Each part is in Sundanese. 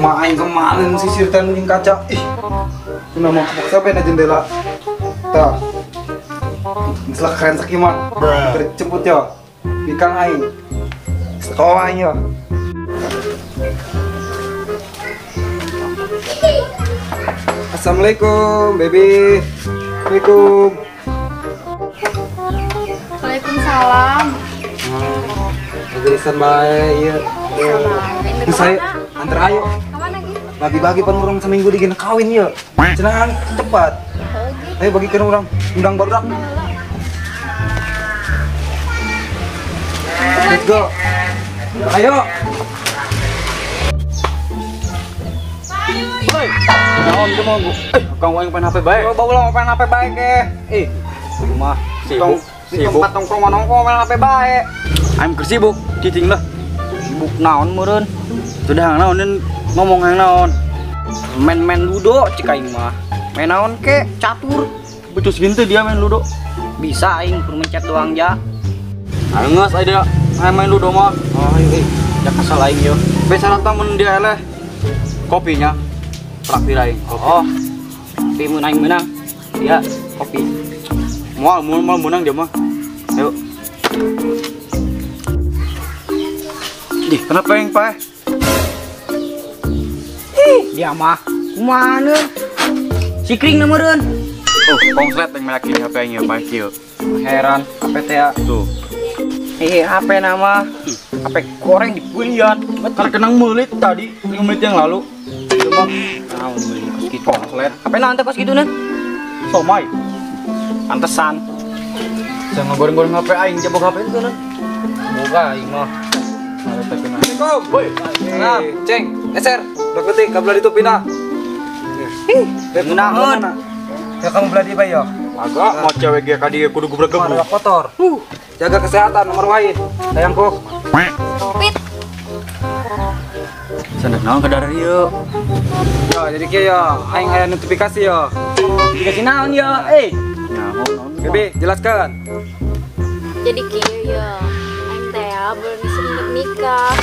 Imah aing kemarin sisir tan jeung kaca. Ih. Kuna mau kepaksa na jendela. Tah. Misalnya keren sakit mah. Terjemput yo. Bikang aing. Sekolah aing yo. Assalamualaikum, baby. Assalamualaikum. Waalaikumsalam. Gerisan bae ieu. Saya antar ayo. Kemana gitu? Bagi-bagi pan urang seminggu digin kawin ieu. Cenah cepat. Ayo bagikan urang, undang barudak. Let's go. Ayo. Woi. Naon teu mau? Kang aing main HP bae. Bawa ulah main HP bae ke. Ih, mah sibuk. Di tempat nongkrong nongkrong main HP bae. Aing keur sibuk, cicing lah. Sibuk naon meureun? Sudah naon ngomong hayang naon. Main-main ludo cik aing mah. Main naon ke? Catur. Becus gini dia main ludo. Bisa aing kur mencet doang ja. Aing geus aya main ludo mah. Oh, ayo ya kesel aing yo. Besar mun dia eleh kopinya. Traktir aing. Oh. Tapi mun aing menang, dia kopi. Moal moal menang dia mah. Ayo. Dih, kenapa yang pae? Ih, dia mah kumaha sikring na meureun. Oh, konslet yang melakin HP aing ya pae kieu. Heran, HP teh ya. Tuh. HP nama HP goreng dibelian. Karena kenang meuli tadi 5 menit yang lalu. Itu mah naon meuli kos kitu. Konslet. HP naon teh kos kitu neun? Somai. Pantesan. Jangan goreng-goreng HP aing, jabok HP itu neun. Boga aing mah. Assalamualaikum. Woi. Salam, Ceng. Eser, dok detik kabelah ditu pindah. Ih, naon? Ya kamu belah di bae yo. Agak mau cewek ge ka dieu kudu gebreg-gebrug. Kotor. Jaga kesehatan nomor wain. Sayangku. Pit. Sandak naon ka darar ieu? Yo, jadi kieu yo, aing aya notifikasi yo. Notifikasi naon yo? Eh. Naon naon. Bebe, jelaskan. Jadi kieu yo. Aing teh belum bisa nikah.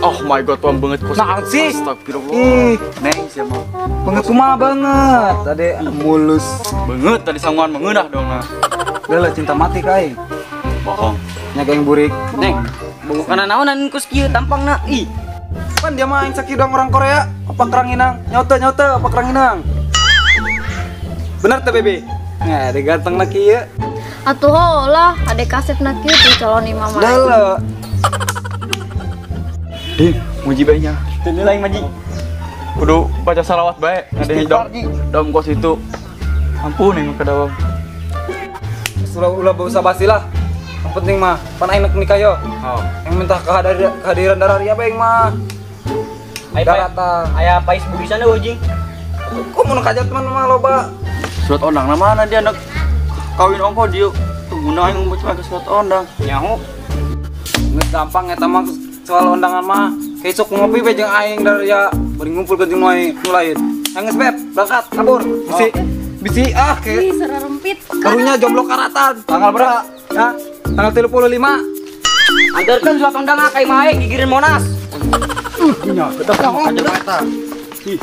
Oh my god, tuan banget kos. Naon sih? Astagfirullah. Ih, neng siapa? Banget kumaha banget. Tadi mulus banget tadi sanguan mengeunah dong nah. Udah lah cinta mati ka aing. Bohong. Nya geng burik. Neng, kana naonan kos kieu tampangna. Ih. Pan dia mah aing sakieu doang orang Korea, apa keranginang? Nyote-nyote apa keranginang? Bener teh, Bebe? Nah, ada ganteng na kieu. Atuh lah, ada kaset na kieu tuh calon imam. Udah. Dih, muji bae nya. Teu nilai maji. Kudu baca salawat bae, ada dom. Dom kos itu. Ampun yang kedawam. Ulah ulah bausa basi lah. Yang penting mah pan aing nikah yo. Oh. Yang minta kehadiran darah ria bae mah. Aya aya pais bugisan euy jing. Kok mun kajat teman mah loba. Surat ondang na mana dia anak kawin ongko dia. Guna aing ngumpet ke surat ondang. Nyaho. Geus gampang eta mah soal undangan mah. Besok ngopi be jeung aing dari ya bari ngumpul ke jeung nu lain. Geus beb, berangkat kabur. Bisi bisi ah ke. Ih, serempit. Karunya jomblo karatan. Tanggal berapa? Ya, tanggal 35. Antarkan surat undangan ka imah aing gigireun Monas. Nya, tetep aja eta. Ih.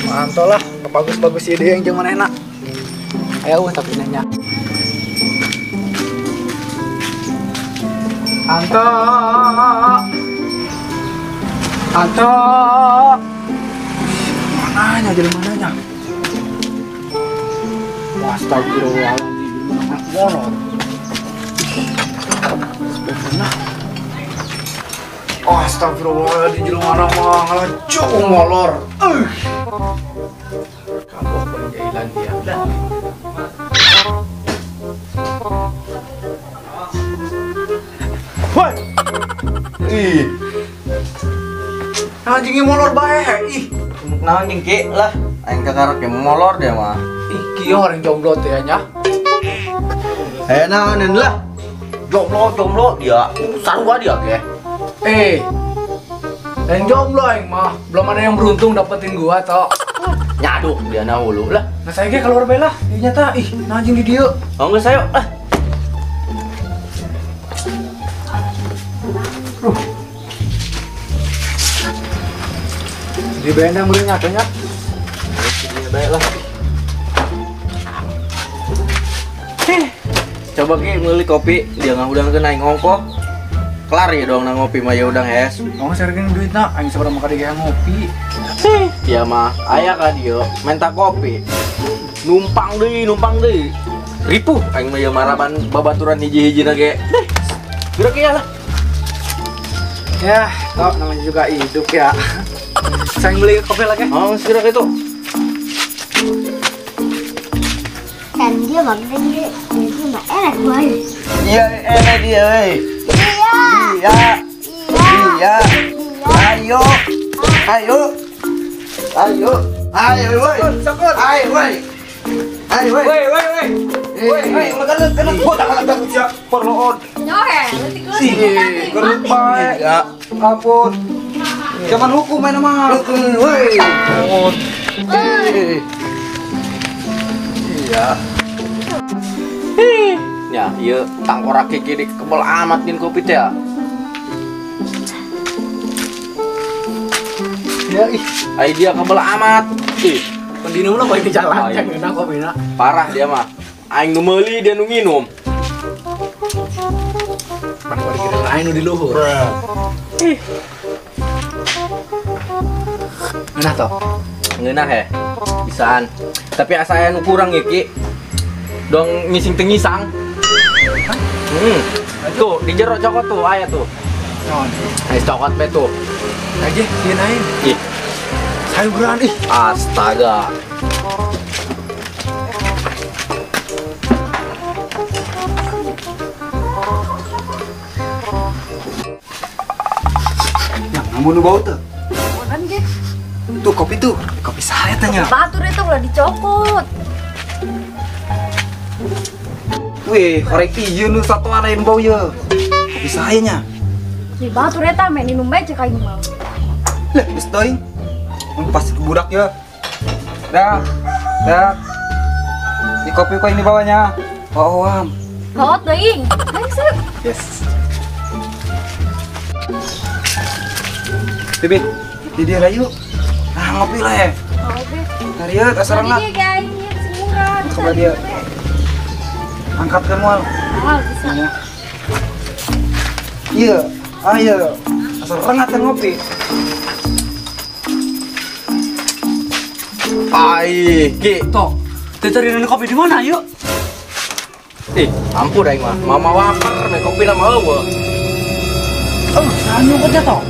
Mantol lah, bagus-bagus ide yang jeung manehna. Aya eueuh tapi nanya. Anto. Anto. Mananya jelema mananya? Wah, astagfirullahaladzim, molor. Sepeda. Oh, astagfirullahaladzim, jelema mana mah ngalacung molor. Kapok penjailan dia. Woi. Ih. Anjingnya molor bae, ih. Naon jeung ki lah, aing kakarek ge molor dia mah. Ih, kieu orang jomblo teh nya. Eh naon lah. Jomblo dia, sarua dia ge. Eh. Yang jomblo aing mah, belum ada yang beruntung dapetin gua tok. Nyaduk dia na hulu lah. Nah saya ge keluar bae lah, ieu nyata ih, nah anjing di dieu. Oh geus ayo lah. Di benda meureun nya nya. Iya bae lah. Coba Ki meuli kopi, dia ngahudangkeun aing ongkoh. Kelar ya dong nang ngopi mah ya udang hes. Oh, sergeun duitna aing sabaraha mah ka ngopi. Dia mah aya ka dieu menta kopi. Numpang deui, numpang deui. Ripuh aing mah ieu maraban babaturan hiji-hijina ge. Deh. Geura kieu lah. Ya, toh namanya juga hidup ya. Saya beli kopi lagi. Oh, segera itu. Dan dia mah gede, dia mah enak banget. Iya, enak dia, weh. Iya. Iya. Iya. Ayo. Ayo. Ayo. Ayo, woi. Sokot. Ayo, woi. Ayo, woi. Woi, woi, woi. Woi, woi, makan kan gua tak kalah siap perloon. Nyohe, leutik-leutik. Gerut bae. Ya. Ampun. Zaman hukum main mah. Hukum, woi. Iya. Ya, ieu tangkorak kiki di kebel amat nin kopi teh. Ya ih, ai dia kebel amat. Ih, pendinum lah bae di jalan can ngeunah kopina. Parah dia mah. Aing nu meuli dia nu nginum. Pan bari kita aing nu di luhur. Ih. Ngeunah toh? Ngeunah he. Bisaan. Tapi asa aya nu kurang ya Ki. Dong ngising teu ngisang. Tuh, di jero cokot tuh aya tuh. Naon? Aya cokot be tuh. Aja sieun aing. Ih. Sayuran ih. Astaga. Yang namun nu bau teu. Kan ge. Tuh kopi tuh, kopi saya tanya. Batur itu ulah dicokot. Wih, korek ieu nu satuan lain bau ye. Kopi saya nya. Di batur eta meh minum bae cek aing mah. Lah, geus teuing. Mun pas budak ye. Dah. Dah. Di kopi kok ini bawanya. Oh, am. Hot teuing. Ayo sih. Yes. Bibi, di dia lah yuk. Nah, ngopi lah ya. Ngopi. Nariat, asal enggak. Iya, guys, ini murah. Coba dia. Angkat ke mual. Mual bisa. Iya, ayo. Asal rengat yang ngopi. Ai, Ki. Toh, teh cari kopi di mana yuk? Ih, ampun aing mah. Mama waper me kopi nama eueuh. Oh, anu kerja toh.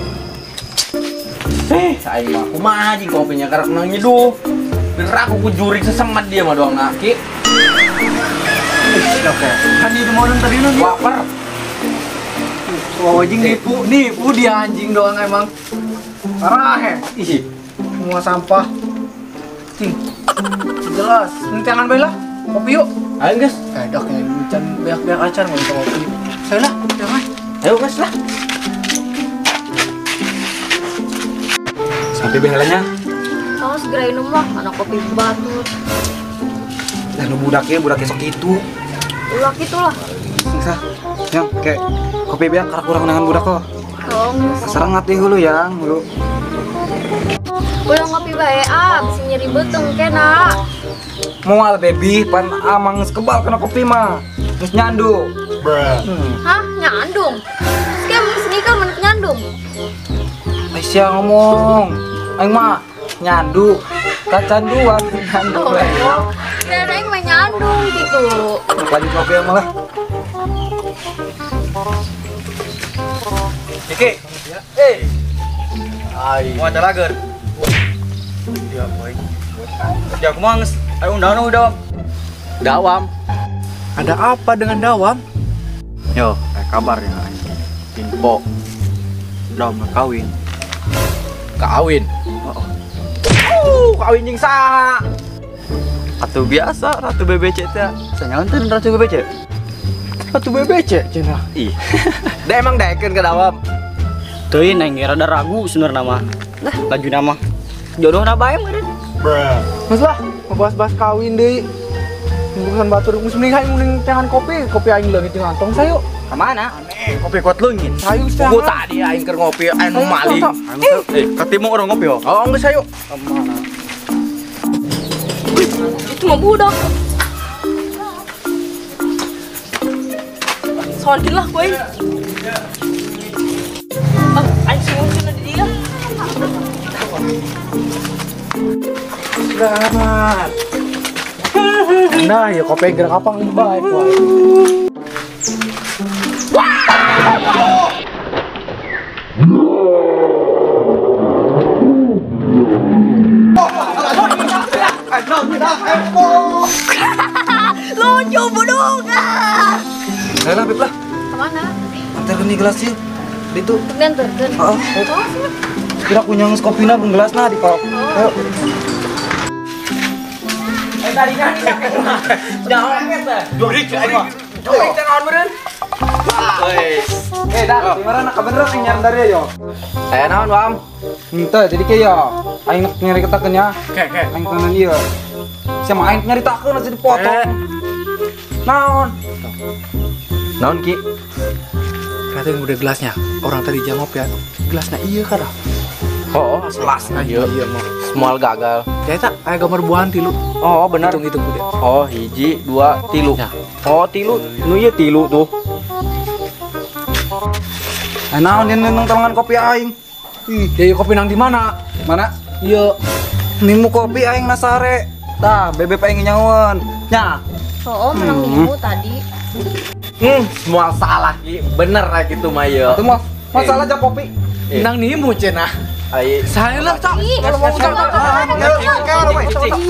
Aing mah kumaha jeung kopinya karek nang nyeduh. Bener aku ku jurig sesemat dia mah doang nah, Ki. Oke. Kan di rumah orang tadi nu waper. Wah, anjing nipu, nipu dia anjing doang emang. Parah he. Ih, semua sampah. Cing. Jelas, nanti tangan bae lah. Kopi yuk. Ayo, guys. Dok ya, can beak-beak acan mau kopi. Saya lah, jangan. Ayo, guys lah. Sampai behalanya. Oh, segera minum lah, anak kopi batur. Lah nu budaknya, budaknya sok itu. Ulah gitu lah. Sah. Yang kayak kopi beak karena kurang dengan budak kok. Tong. Serengat deh hulu yang hulu. Ulah ngopi bae ah, bisa nyeri beuteung kena. Moal baby, pan amang kebal kena kopi mah. Terus nyandu. Hah, nyandung? Terus kayak mun nikah mun nyandung. Aisyah ngomong, aing mah nyandu, kacanduan nyandu. Oh, dan aing mah nyandung gitu. Lanjut ngopi yang malah. Kiki, Ai. mau ada lager? Ya, boy. Ya, aku mau nges. Ayo undang udah. Dawam. Ada apa dengan Dawam? Yo, kabar ya anjing. Info. Dawam kawin. Kawin. Oh. Kawin jeung saha? Atau biasa Ratu BBC teh. Saya nonton Ratu BBC. Ratu BBC cenah. Ih. Da emang daekeun ka Dawam. Teuing aing rada ragu sebenarnya mah. Lah, laju nama. Jodohna bae meureun. Mas lah, ngebahas-bahas kawin deui. Urusan batur geus mending aing mending tangan kopi, kopi aing leungit di kantong sayo. Ka mana? Kopi kuat leungit. Hayu sia. Gua tadi aing keur ngopi anu maling. Katimu orang ngopi oh. Oh, geus hayu. Kemana? Itu mah budak. Soalin lah gue. Ah, aing sungguh di dia. Selamat. Nah, ya kopi gerak apa nih baik. Lucu buduk. Ayo lah, Beb lah. Kemana? Antar ini gelas sih. Itu. Antarkan. Heeh. Kira kunyang kopina belum gelas nah di pak. Ayo. Tadi kan jangan jurik aing mah. Jurik teh naon meureun? Eh, dah, gimana nak beneran aing nyaran dari yo. Aya naon, Bam? Henteu, jadi kieu yo. Aing nyaritakeun ya. Oke. Aing tenan ieu. Sia mah aing nyaritakeun aja dipotong. Naon? Naon Ki? Katanya udah gelasnya. Orang tadi jam ya. Gelasnya iya kan? Oh, gelasnya iya. Iya mah. Semua gagal. Ya tak, kayak gambar buahan tilu. Oh, benar. Hitung-hitung udah. Oh, hiji, dua, tilu. Ya. Oh, tilu. Nu ieu tilu tuh. Nah, naon dia nendang tangan kopi aing. Ih, ya kopi nang di mana? Mana? Iya. Nimu kopi aing nasare. Tah, bebek aing nyawan. Nya. Oh, menang nimu tadi. Semua salah Ki. Bener lah gitu mah ieu. Itu mah masalah aja kopi. Nang nimu cenah. Ai. Saya lah, Cok. Kalau mau Cok.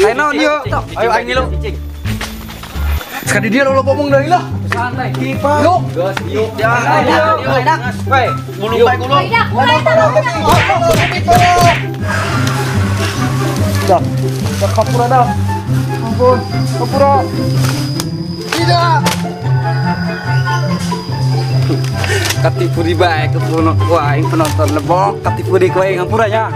Ayo naon ieu? Ayo aing ngilu. Sekali dia lo ngomong dari lah. Santai. Kipa. Yuk. Geus yuk. Ya, weh, gulung bae gulung. Dah. Dah kapura dah. Ampun, kapura. Tidak. Katipu di bae ke wah, aing penonton lebok katipu di kowe ngampura nya.